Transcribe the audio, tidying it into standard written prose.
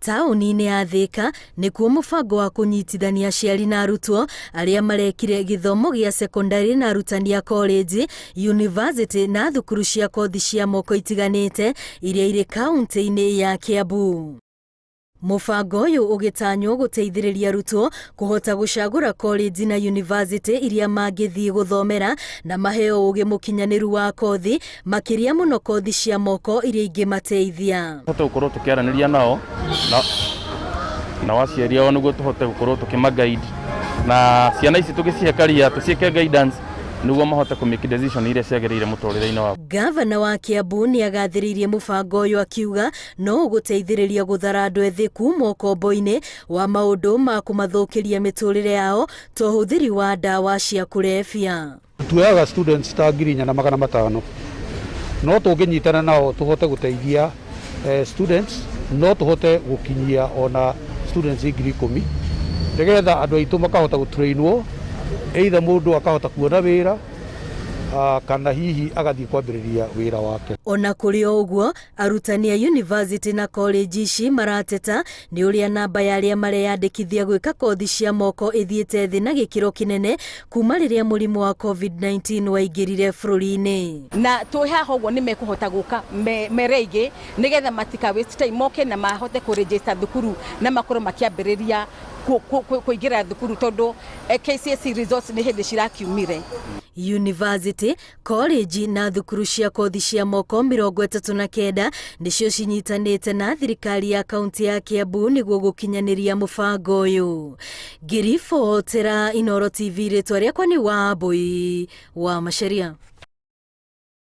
Taũni-inĩ ya Thĩka nĩkuo mũbango wa kũnyitithania aciari na arutwo arĩa marekire gĩthomo gĩa sekondarĩ na arutani a korenji, yunivasĩtĩ na thukuru cia kothi cia moko itiganĩte iria irĩ kaũntĩ-inĩ ya Kiambu. Mũbango ũyũ ũgĩtanywo gũteithĩrĩria arutwo kũhota gũcagũra korenji na yunivasĩtĩ iria mangĩthiĩ gũthomera na maheo ũgĩ mũkinyanĩru wa kothi, makĩria mũno kothi cia moko iria ingĩmateithia. Tũhote gũkorwo tũkĩaranĩria nao na nao aciari ao nĩguo tũhote gũkorwo tũkĩma guide na ciana ici tũgĩcihe career tũciĩke guidance nĩguo mahote kũ make decision iria ciagĩrĩire mũtũrĩre-inĩ wao. Gavana wa Kiambu nĩ agathĩrĩirie mũbango ũyũ akiuga no ũgũteithĩrĩria gũthara andũ ethĩ kuma ũkombo-inĩ wa maũndũ ma kũmathũkĩria mĩtũrĩre yao ta ũhũthĩri wa ndawa cia kũrebia. Tuoyaga students ta 4500, no tũngĩnyitana nao tũhote gũteithia students, no tũhote gũkinyia ona students 10,000, nĩgetha andũ aitũ makahota gũtrainwo, either mũndũ akahota kuona wĩra kana hihi agathiĩ kwambĩrĩria wĩra wake. Ona kũrĩ o ũguo, arutani a yunivasĩtĩ na korenji ici marateta nĩ ũrĩa namba ya arĩa mareyandĩkithia gwĩka kothi cia moko ĩthiĩte thĩ na gĩkĩro kĩnene kuma rĩrĩa mũrimũ wa Covid-19 waingĩrire bũrũri-inĩ. Na twĩ haha ũguo nĩ mekũhota gũka me reigĩ nĩgetha matika waste time, moke na mahote kũ register thukuru na makorwo makĩambĩrĩria kũingĩra thukuru tondũ KCSE results nĩ hĩndĩ cirakiumire. Yunivasĩtĩ, korenji na thukuru cia kothi cia moko 39 nĩcio cinyitanĩte na thirikari ya kaunti ya Kiambu nĩguo gũkinyanĩria mũbango ũyũ. Ngĩribotera Inooro TV, rĩtwa rĩakwa nĩ Wambui wa Macharia.